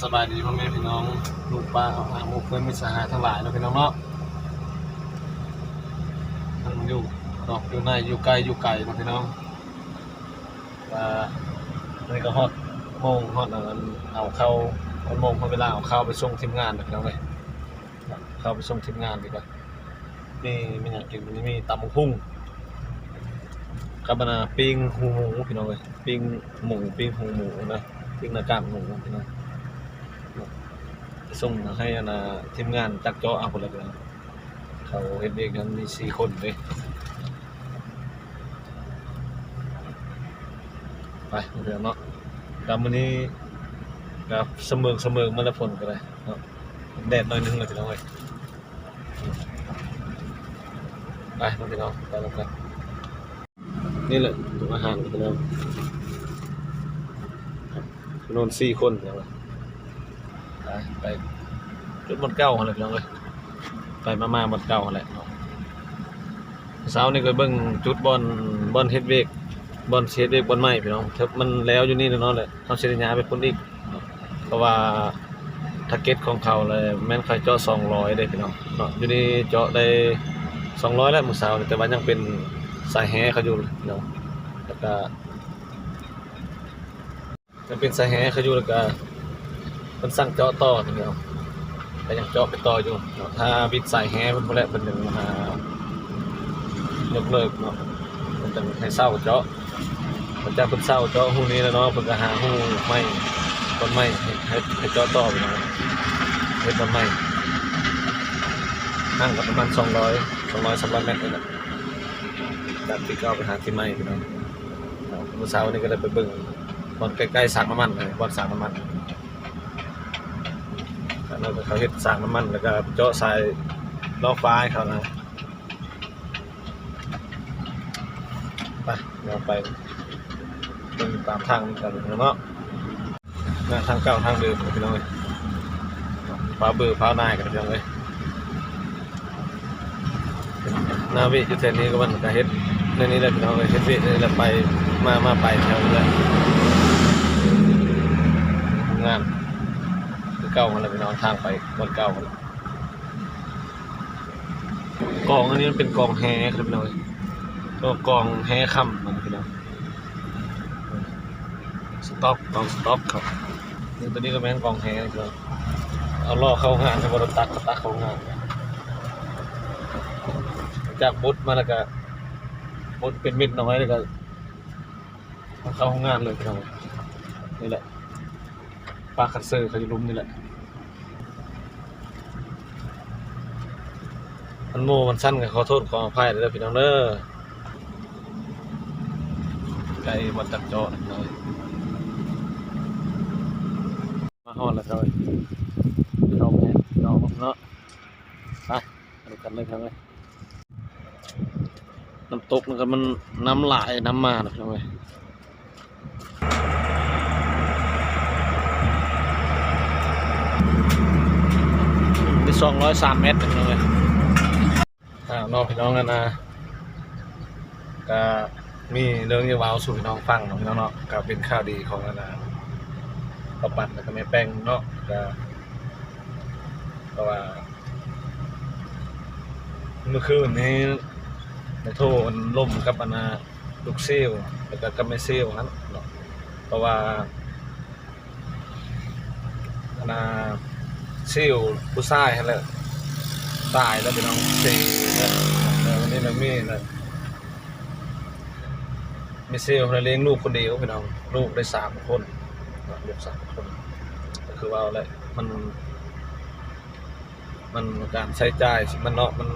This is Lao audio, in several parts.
ສະບາຍດີພໍ່ແມ່ພີ່ນ້ອງ ລູກປ້າອາໝູ່ເພື່ອນມິດສະຫາຍທັງຫຼາຍເນາະ ພີ່ນ້ອງເນາະ ທັງຢູ່ນອກຢູ່ໃນ ຢູ່ໃກ້ຢູ່ໄກເນາະ ພີ່ນ້ອງ. ອ່າ ນີ້ກໍຮອດໂມງ ຮອດອັນເອົາເຂົ້າ ຮອດໂມງ ຮອດເວລາເອົາເຂົ້າໄປສົ່ງທີມງານແລ້ວ ພີ່ນ້ອງເອີຍ. ເຂົ້າໄປສົ່ງທີມງານດີກວ່າ. ມີ ມີຫຍັງກິນມື້ນີ້? ມີຕຳບັກຫຸ່ງກັບອັນນ່າ ປີ້ງຫູໝູ ພີ່ນ້ອງເອີຍ ປີ້ງໝູ ປີ້ງຫູໝູນະ ປີ້ງໜ້າກາກໝູ ພີ່ນ້ອງ. ໄປສົ່ງໃຫ້ອັນນ່າ ທີມງານຈັກເຈາະເອົາພຸ້ນແຫຼະ ພີ່ນ້ອງ. ເຂົາເຮັດວຽກກັນມີສີ່ຄົນເດ້. ໄປ ພີ່ນ້ອງເນາະ ກະມື້ນີ້ກະສະເໝີ ສະເໝີມາແລ້ວ ຝົນກໍໄດ້ເນາະ ແດດໜ້ອຍໜຶ່ງແລ້ວ ພີ່ນ້ອງເອີຍ. ໄປ ພີ່ນ້ອງ ໄປນຳກັນ. ນີ້ແຫຼະ ໂຮງອາຫານ ພີ່ນ້ອງ ນອນສີ່ຄົນ ພີ່ນ້ອງ. ໄປ ໄປຈຸດບ່ອນເກົ່າຫັ້ນແຫຼະ ພີ່ນ້ອງເອີຍ ໄປມາໆບ່ອນເກົ່າຫັ້ນແຫຼະເນາະ. ເຊົ້ານີ້ກໍເບິ່ງຈຸດບ່ອນ ບ່ອນເຮັດວຽກ ບ່ອນຊິເຮັດວຽກບ່ອນໃໝ່ ພີ່ນ້ອງ. ມັນແລ້ວຢູ່ນີ້ແລ້ວເນາະ ແລະເຮົາຊິໄດ້ຍ້າຍໄປພຸ້ນອີກເນາະ ເພາະວ່າ ທາເກັດຂອງເຂົາແລ້ວແມ່ນເຂົາເຈາະສອງຮ້ອຍເດ້ ພີ່ນ້ອງເນາະ. ຢູ່ນີ້ເຈາະໄດ້ສອງຮ້ອຍແລ້ວມື້ເຊົ້ານີ້ ແຕ່ວ່າຍັງເປັນສາຍແຮ່ເຂົາຢູ່ເນາະ ແລ້ວກະ ຍັງເປັນສາຍແຮ່ເຂົາຢູ່ ແລ້ວກະເພິ່ນສັ່ງເຈາະຕໍ່ ພີ່ນ້ອງ ກະຍັງເຈາະໄປຕໍ່ຢູ່ເນາະ. ຖ້າບິດສາຍແຮ່ເພິ່ນພຸ້ນແຫຼະ ເພິ່ນຍັງຫາຍົກເລີກເນາະ ເພິ່ນຈັ່ງໃຫ້ເຊົ່າເຈາະ. ຫຼັງຈາກເພິ່ນເຊົ່າເຈາະຮູນີ້ແລ້ວເນາະ ເພິ່ນກໍຫາຮູໃໝ່ ບ່ອນໃໝ່ ໃຫ້ ໃຫ້ ໃຫ້ເຈາະຕໍ່ ພີ່ນ້ອງ ເຮັດບ່ອນໃໝ່. ຫ່າງກັນປະມານສອງຮ້ອຍ ສອງຮ້ອຍ ສາມຮ້ອຍແມັດນີ້ແຫຼະ ຈາກທີ່ເກົ່າໄປຫາທີ່ໃໝ່ ພີ່ນ້ອງ. ມື້ເຊົ້ານີ້ກໍໄດ້ໄປເບິ່ງບ່ອນໃກ້ໆສາກນ້ຳມັນ ບ່ອນສາກນ້ຳມັນ ອັນນັ້ນເຂົາເຮັດສາກນ້ຳມັນ ແລ້ວກໍເຈາະສາຍລໍ້ຟ້າໃຫ້ເຂົານະ. ໄປ ເຮົາໄປເບິ່ງຕາມທາງນຳກັນເນາະ. ນະ ທາງເກົ່າທາງເດີມ ພີ່ນ້ອງເອີຍ ຟ້າວເບີຟ້າວນາຍກັນ ພີ່ນ້ອງເອີຍ. ນາເວະຢູ່ແຖວນີ້ກໍມັນກໍເຮັດແນວນີ້ແຫຼະ ພີ່ນ້ອງເອີຍ ເຮັດວຽກນີ້ແຫຼະ ໄປມາ ມາໄປແຖວນີ້ແຫຼະ. ໂຮງງານຄືເກົ່າຫັ້ນແຫຼະ ພີ່ນ້ອງ ທາງໄປບ່ອນເກົ່າຫັ້ນແຫຼະ. ກອງອັນນີ້ມັນເປັນກອງແຮ່ ພີ່ນ້ອງເອີຍ ກອງແຮ່ຄຳຫັ້ນ ພີ່ນ້ອງ. ສະຕັອກ ກອງສະຕັອກເຂົາ. ນີ້ ໂຕນີ້ກໍແມ່ນກອງແຮ່ ເອົາລໍ້ເຂົ້າໂຮງງານ ຖ້າບໍ່ໄດ້ຕັກກໍຕັກເຂົ້າໂຮງງານ. ຈາກບົດມາແລ້ວກໍບົດເປັນເມັດນ້ອຍ ແລ້ວກໍເອົາເຂົ້າໂຮງງານເລີຍ ພີ່ນ້ອງ. ນີ້ແຫຼະ ປາກຄັນເຊີເຂົາຢູ່ລຸ່ມນີ້ແຫຼະ. ມັນໂມມັນສັ້ນກໍຂໍໂທດຂໍອະໄພເດີພີ່ນ້ອງເດີ. ໃກ້ວັດຈັກເຈາະໜ້ອຍ ມາຮອດແລ້ວເຈົ້າເອີຍ ເຂົ້າໄປເນາະ ໄປ ໄປນຳກັນເລີຍພີ່ນ້ອງເອີຍ. ນ້ຳຕົກນີ້ກໍມັນນ້ຳຫຼາຍນ້ຳມານະພີ່ນ້ອງເອີຍ. ມີສອງຮ້ອຍສາມແມັດພີ່ນ້ອງເອີຍ. ອ່າ ເນາະ ພີ່ນ້ອງ ອັນນ່າ ກະມີເລື່ອງຈະເວົ້າສູ່ພີ່ນ້ອງຟັງເນາະ ພີ່ນ້ອງເນາະ. ກະເປັນຂ່າວດີຂອງ ອັນນ່າ ປ້າປັດ ແລ້ວກະແມ່ແປ້ງເນາະ. ກະ ເພາະວ່າ ມື້ຄືນນີ້ໄດ້ໂທລົມກັບ ອັນນ່າ ລູກເຊວ ແລ້ວກໍກັບແມ່ເຊວຫັ້ນເນາະ. ເພາະວ່າ ອັນນ່າ ເຊວຜູ້ຊາຍຫັ້ນແຫຼະ ຕາຍແລ້ວພີ່ນ້ອງ ເສຍແລ້ວ. ແລ້ວວັນນີ້ນະ ແມ່ນະ ແມ່ເຊວນະລ້ຽງລູກຄົນດຽວພີ່ນ້ອງ ລູກໄດ້ສາມຄົນເນາະ ລູກສາມຄົນ. ກໍຄືວ່າແຫຼະ ມັນ ມັນການໃຊ້ຈ່າຍມັນເນາະ ມັນ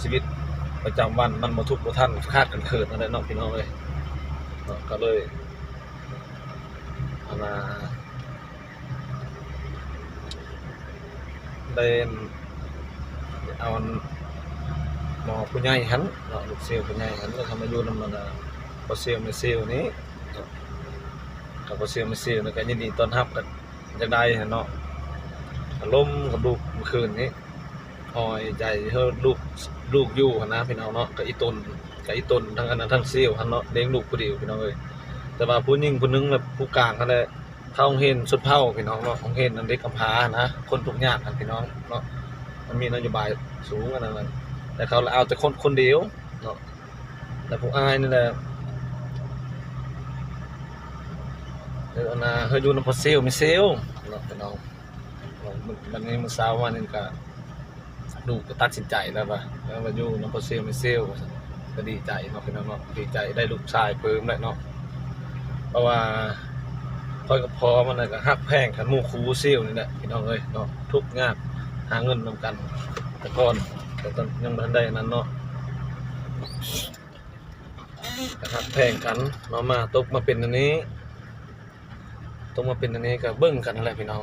ຊີວິດປະຈຳວັນມັນບໍ່ທຸກບໍ່ທັນ ຂາດເຂີນຫັ້ນແຫຼະເນາະ ພີ່ນ້ອງເອີຍເນາະ. ກໍເລີຍ ອັນນ່າ ໄດ້ເອົາອັນໝໍຜູ້ໃຫຍ່ຫັ້ນເນາະ ລູກເຊວຜູ້ໃຫຍ່ຫັ້ນ ແລ້ວກໍມາຢູ່ນຳ ອັນນ່າ ພໍ່ເຊວແມ່ເຊວນີ້ເນາະ. ກໍພໍ່ເຊວແມ່ເຊວນີ້ກໍຍິນດີຕ້ອນຮັບ ກໍຢາກໄດ້ຫັ້ນເນາະ. ອາລົມກັບລູກມື້ຄືນນີ້ ອ້ອຍໃຈເຮີ ລູກ ລູກຢູ່ຫັ້ນນະພີ່ນ້ອງເນາະ. ກໍອີ່ຕົນ ກໍອີ່ຕົນ ທັງອັນນັ້ນ ທັງເຊວຫັ້ນເນາະ ລ້ຽງລູກຜູ້ດຽວພີ່ນ້ອງເອີຍ. ແຕ່ວ່າຜູ້ຍິງຜູ້ໜຶ່ງລະ ຜູ້ກາງຫັ້ນແຫຼະ ເຂົ້າໂຮງຮຽນຊົນເຜົ່າພີ່ນ້ອງເນາະ, ໂຮງຮຽນເດັກກຳພ້ານະ ຄົນທຸກຍາກຫັ້ນພີ່ນ້ອງເນາະ. ມັນມີນະໂຍບາຍສູງອັນນັ້ນ ແຕ່ເຂົາລະເອົາແຕ່ຄົນຄົນດຽວເນາະ. ແລ້ວຜູ້ອ້າຍນີ້ແຫຼະ ເອີ ອັນນ່າ ເຮົາຢູ່ນຳພໍ່ເຊວແມ່ເຊວເນາະພີ່ນ້ອງ. ບັດນີ້ມື້ເຊົ້າມານີ້ກະ ລູກກໍຕັດສິນໃຈແລ້ວວ່າ ແລ້ວວ່າຢູ່ນຳພໍ່ເຊວແມ່ເຊວວ່າຊັ້ນ. ກໍດີໃຈເນາະພີ່ນ້ອງເນາະ, ດີໃຈໄດ້ລູກຊາຍເພີ່ມແຫຼະເນາະ. ເພາະວ່າຂ້ອຍກັບພໍ່ມັນນະ ກໍຮັກແພງກັນໝູ່ຄູ່ເຊວນີ້ແຫຼະພີ່ນ້ອງເອີຍເນາະ. ທຸກຍາກຫາເງິນນຳກັນແຕ່ກ່ອນ ແຕ່ຕອນຍັງບໍ່ທັນໄດ້ອັນນັ້ນເນາະ ກໍຮັກແພງກັນເນາະ. ມາຕົກມາເປັນອັນນີ້ ຕົກມາເປັນອັນນີ້ກໍເບິ່ງກັນຫັ້ນແຫຼະພີ່ນ້ອງ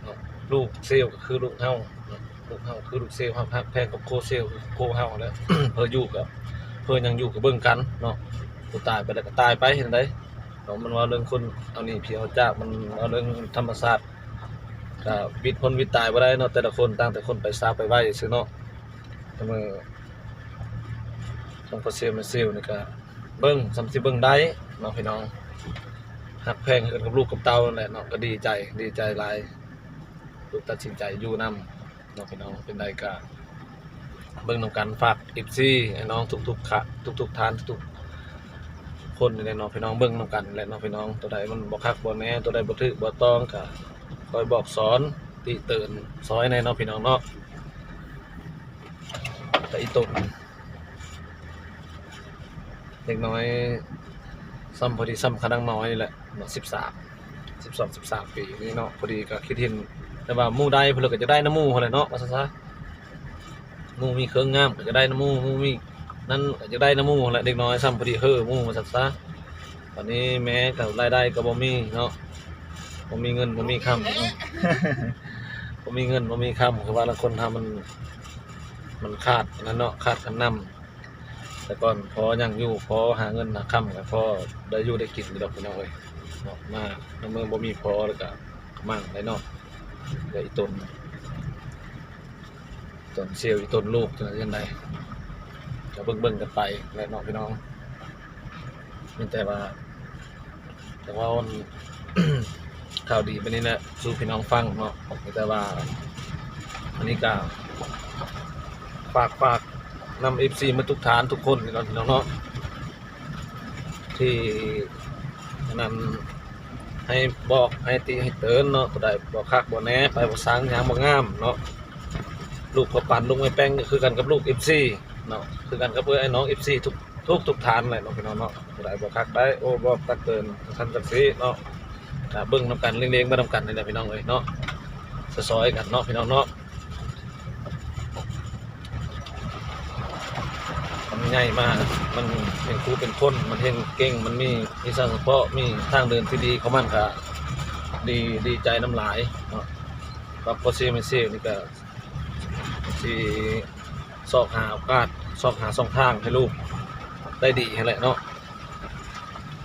ເນາະ. ລູກເຊວກໍຄືລູກເຮົາເນາະ, ລູກເຮົາຄືລູກເຊວ, ເຮົາຮັກແພງກັບໂຄເຊວຄືໂຄເຮົາຫັ້ນແຫຼະ. ເພິ່ນຢູ່ກໍ ເພິ່ນຍັງຢູ່ກໍເບິ່ງກັນເນາະ, ຜູ້ຕາຍໄປແລ້ວກໍຕາຍໄປ ເຮັດໃດເນາະ. ມັນເວົ້າເລື່ອງຄົນເອົາໜີ້ຜີເອົາຈາກ, ມັນເວົ້າເລື່ອງທຳມະຊາດ ກໍວິດຄົນວິດຕາຍບໍ່ໄດ້ເນາະ. ແຕ່ລະຄົນຕ່າງແຕ່ຄົນໄປຊ້າໄປໄວຊື່ເນາະ. ແຕ່ມື້ ທາງພໍ່ເຊວແມ່ເຊວນີ້ກໍເບິ່ງສ່ຳຊິເບິ່ງໄດ້ເນາະພີ່ນ້ອງ, ຮັກແພງຄືກັນກັບລູກກັບເຕົ້ານັ້ນແຫຼະເນາະ. ກໍດີໃຈ ດີໃຈຫຼາຍ ລູກຕັດສິນໃຈຢູ່ນຳເນາະພີ່ນ້ອງ. ເປັນໃດກໍເບິ່ງນຳກັນ, ຝາກເອັຟຊີ ອ້າຍນ້ອງທຸກໆ ຄະ ທຸກໆທ່ານ ທຸກໆຄົນນີ້ແຫຼະເນາະພີ່ນ້ອງ, ເບິ່ງນຳກັນແຫຼະເນາະພີ່ນ້ອງ. ຕົວໃດມັນບໍ່ຄັກບໍ່ແນ່ ຕົວໃດບໍ່ຖືກບໍ່ຕ້ອງ ກໍຄອຍບອກສອນຕິເຕີນຊ່ອຍແດ່ເນາະພີ່ນ້ອງເນາະ. ແຕ່ອີ່ຕົນ ເດັກນ້ອຍສ່ຳ ພໍດີສ່ຳຂະນັງນ້ອຍນີ້ແຫຼະເນາະ, ສິບສາມ ສິບສອງ ສິບສາມປີນີ້ເນາະ. ພໍດີກໍຄິດເຫັນ ແຕ່ວ່າໝູ່ໃດເພິ່ນກໍຢາກໄດ້ນຳໝູ່ຫັ້ນແຫຼະເນາະ ວ່າຊັ້ນຊະ. ໝູ່ມີເຄື່ອງງາມກໍຢາກໄດ້ນຳໝູ່, ໝູ່ມີນັ້ນກໍຢາກໄດ້ນຳໝູ່ຫັ້ນແຫຼະ. ເດັກນ້ອຍສ່ຳພໍດີເຮີໝູ່ ວ່າຊັ້ນຊະ. ບັດນີ້ແມ່ກໍລາຍໄດ້ກໍບໍ່ມີເນາະ, ບໍ່ມີເງິນບໍ່ມີຄຳເນາະ, ບໍ່ມີເງິນບໍ່ມີຄຳ. ຄືວ່າລະຄົນເຮົາມັນ ມັນຂາດອັນນັ້ນເນາະ, ຂາດການນຳ. ແຕ່ກ່ອນພໍຍັງຢູ່ ພໍຫາເງິນຫາຄຳ ກໍພໍໄດ້ຢູ່ໄດ້ກິນຢູ່ດອກພີ່ນ້ອງເອີຍເນາະ. ມາໃນເມື່ອບໍ່ມີພໍແລ້ວກໍໝັ່ງໄດ໋ເນາະ. ແລ້ວອີ່ຕົນ ຕົນເຊວ ອີ່ຕົນລູກ ຈັ່ງໃດ ກໍເບິ່ງໆກັນໄປແຫຼະເນາະພີ່ນ້ອງ. ມີແຕ່ວ່າ ແຕ່ວ່າ ຂ່າວດີປານນີ້ແຫຼະສູ່ພີ່ນ້ອງຟັງເນາະ. ມີແຕ່ວ່າ ອັນນີ້ກໍຝາກ ຝາກນຳເອັຟຊີໝົດທຸກທ່ານທຸກຄົນເນາະ ພີ່ນ້ອງເນາະ ທີ່ອັນນັ້ນ ໃຫ້ບອກ ໃຫ້ຕິໃຫ້ເຕືອນເນາະ. ຜູ້ໃດບໍ່ຄັກບໍ່ແນ່ ໄປບໍ່ຊ່າງ ຍ່າງບໍ່ງາມເນາະ. ລູກພໍ່ປັນ ລູກແມ່ແປ້ງ ກໍຄືກັນກັບລູກເອັຟຊີເນາະ, ຄືກັນກັບເອື້ອຍອ້າຍນ້ອງເອັຟຊີທຸກ ທຸກ ທຸກທ່ານແຫຼະເນາະ ພີ່ນ້ອງເນາະ. ຜູ້ໃດບໍ່ຄັກໄດ້ ໂອ້ ບອກຕັກເຕືອນ ຊັ້ນຈັ່ງຊີ້ເນາະ. ກະເບິ່ງນຳກັນ ເລງໆໄປນຳກັນນີ້ແຫຼະ ພີ່ນ້ອງເອີຍເນາະ, ຊ່ອຍໆກັນເນາະ ພີ່ນ້ອງເນາະ. ມັນໃຫຍ່ມາ ມັນເປັນຄູເປັນຄົນ ມັນເຮັດເກັ່ງ ມັນມີວິຊາສະເພາະ ມີທາງເດີນທີ່ດີຂອງມັນ ກະດີ ດີໃຈນຳຫຼາຍເນາະ. ກັບພໍ່ເຊວແມ່ເຊວນີ້ກະຊິຊອກຫາໂອກາດ ຊອກຫາຊ່ອງທາງໃຫ້ລູກໄດ້ດີຫັ້ນແຫຼະເນາະ.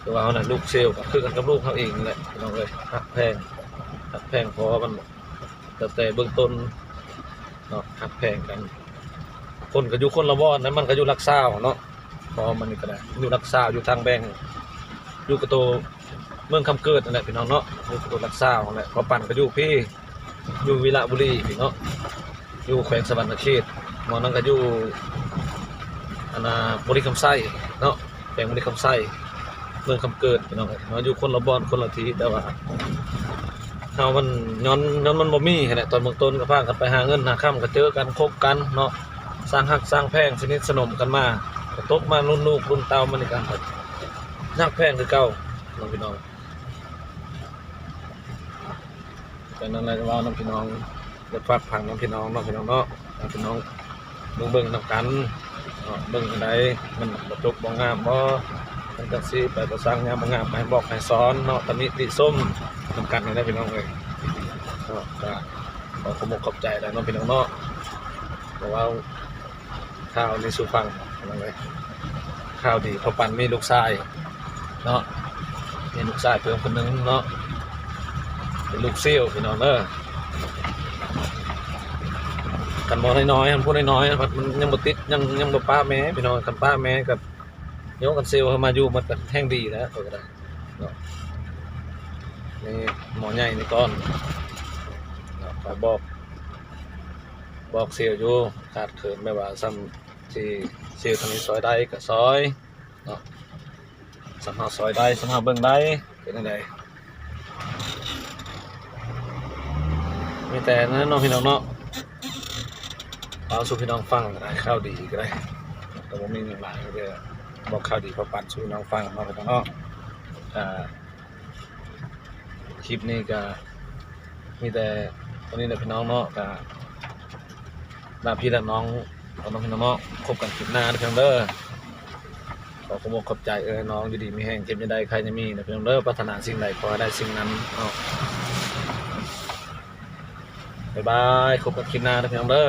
ຄືວ່າເຮົານັ້ນ ລູກເຊວກໍຄືກັນກັບລູກເຮົາເອງນັ້ນແຫຼະ ພີ່ນ້ອງເອີຍ. ຮັກແພງ ຮັກແພງ ເພາະວ່າມັນ ຕັ້ງແຕ່ເບື້ອງຕົ້ນເນາະ ຮັກແພງກັນ. ຄົນກໍຢູ່ຄົນລະບ່ອນນະ, ມັນກໍຢູ່ຫຼັກຊາວເນາະ ພໍ່ມັນນີ້ກໍໄດ້ ຢູ່ຫຼັກຊາວ ຢູ່ທາງແບ່ງ ຢູ່ກະໂຕເມືອງຄຳເກີດນັ້ນແຫຼະ ພີ່ນ້ອງເນາະ, ຢູ່ກະໂຕຫຼັກຊາວນັ້ນແຫຼະ. ພໍ່ປັນກໍຢູ່ພີ້ ຢູ່ວິລະບູລີພີ້ເນາະ, ຢູ່ແຂວງສະຫວັນນະເຂດ. ໝໍນັ້ນກໍຢູ່ ອັນນ່າ ບໍລິຄຳໄຊເນາະ, ແຂວງບໍລິຄຳໄຊ ເມືອງຄຳເກີດ ພີ່ນ້ອງເອີຍເນາະ. ຢູ່ຄົນລະບ່ອນຄົນລະທີ່ ແຕ່ວ່າເຮົາມັນ ຍ້ອນ ຍ້ອນມັນບໍ່ມີຫັ້ນແຫຼະ. ຕອນເບື້ອງຕົ້ນກໍພາກັນໄປຫາເງິນຫາຄຳ ກໍເຈີກັນ ຄົບກັນເນາະ, ສ້າງຮັກສ້າງແພງ ສະໜິດສະໜົມກັນມາ, ກໍຕົກມາລຸ້ນລູກລຸ້ນເຕົ້າມານີ້ ກໍຮັກແພງຄືເກົ່າເນາະ ພີ່ນ້ອງ. ແຕ່ນັ້ນແຫຼະ ເວົ້ານຳພີ່ນ້ອງ ຢາກຝາກຝັງນຳພີ່ນ້ອງເນາະ ພີ່ນ້ອງເນາະ, ໃຫ້ພີ່ນ້ອງເບິ່ງໆນຳກັນເນາະ. ເບິ່ງຈັ່ງໃດ ມັນບໍ່ຈົບບໍ່ງາມບໍ່ ມັນຈັ່ງຊີ້ ໄປບໍ່ຊ່າງ ຍາມບໍ່ງາມ ໃຫ້ບອກໃຫ້ສອນເນາະ, ຕຳໜິຕິຊົມນຳກັນນີ້ແຫຼະ ພີ່ນ້ອງເອີຍເນາະ. ກໍຂໍຂອບອົກຂອບໃຈຫຼາຍເນາະ ພີ່ນ້ອງເນາະ, ເພາະວ່າ ຂ່າວນີ້ສູ່ຟັງ ພີ່ນ້ອງເອີຍ. ຂ່າວດີ ພໍ່ປັນມີລູກຊາຍເນາະ, ມີລູກຊາຍເພີ່ມຄົນໜຶ່ງເນາະ, ເປັນລູກເຊວ ພີ່ນ້ອງເດີ. ຄັນບໍ່ນ້ອຍໆ ຄັນຜູ້ນ້ອຍໆ ມັນຍັງບໍ່ຕິດ ຍັງ ຍັງບໍ່ປະແມ່ ພີ່ນ້ອງ. ຄັນປະແມ່ກໍໂຍກັນເຊວເຂົ້າມາຢູ່ ມັນກໍແຮ່ງດີແລ້ວ ຂ້ອຍກໍໄດ້ເນາະ. ນີ້ໝໍ້ໃຫຍ່ນີ້ກ່ອນເນາະ ຂ້ອຍບອກ ບອກເຊວຢູ່ ຂາດເຂີນແບບວ່າສ່ຳທີ່ເຊວທາງນີ້ຊ່ອຍໄດ້ກໍຊ່ອຍເນາະ ສ່ຳເຮົາຊ່ອຍໄດ້ ສ່ຳເຮົາເບິ່ງໄດ້ ເປັນຈັ່ງໃດ ມີແຕ່ນັ້ນເນາະ ພີ່ນ້ອງເນາະ ເວົ້າສູ່ພີ່ນ້ອງຟັງກໍໄດ້ ຂ່າວດີກໍໄດ້ ກໍບໍ່ມີຫຍັງຫຼາຍ ກໍບອກຂ່າວດີມາປັນສູ່ພີ່ນ້ອງຟັງເນາະ ພີ່ນ້ອງເນາະ ກະ ຄລິບນີ້ກະມີແຕ່ເທົ່ານີ້ແຫຼະ ພີ່ນ້ອງເນາະ ກະລາພີ່ລານ້ອງ ພີ່ນ້ອງເນາະ ພົບກັນຄລິບໜ້າເດີ ພີ່ນ້ອງເດີ ຂໍຂອບອົກຂອບໃຈ ເອີ ນ້ອງຢູ່ດີມີແຮງ ເຈັບຢ່າໄດ້ ໄຂ້ຢ່າມີເດີ ພີ່ນ້ອງເດີ ປາດຖະໜາສິ່ງໃດ ຂໍໃຫ້ໄດ້ສິ່ງນັ້ນເນາະ ບາຍບາຍ ພົບກັນຄລິບໜ້າເດີ ພີ່ນ້ອງເດີ.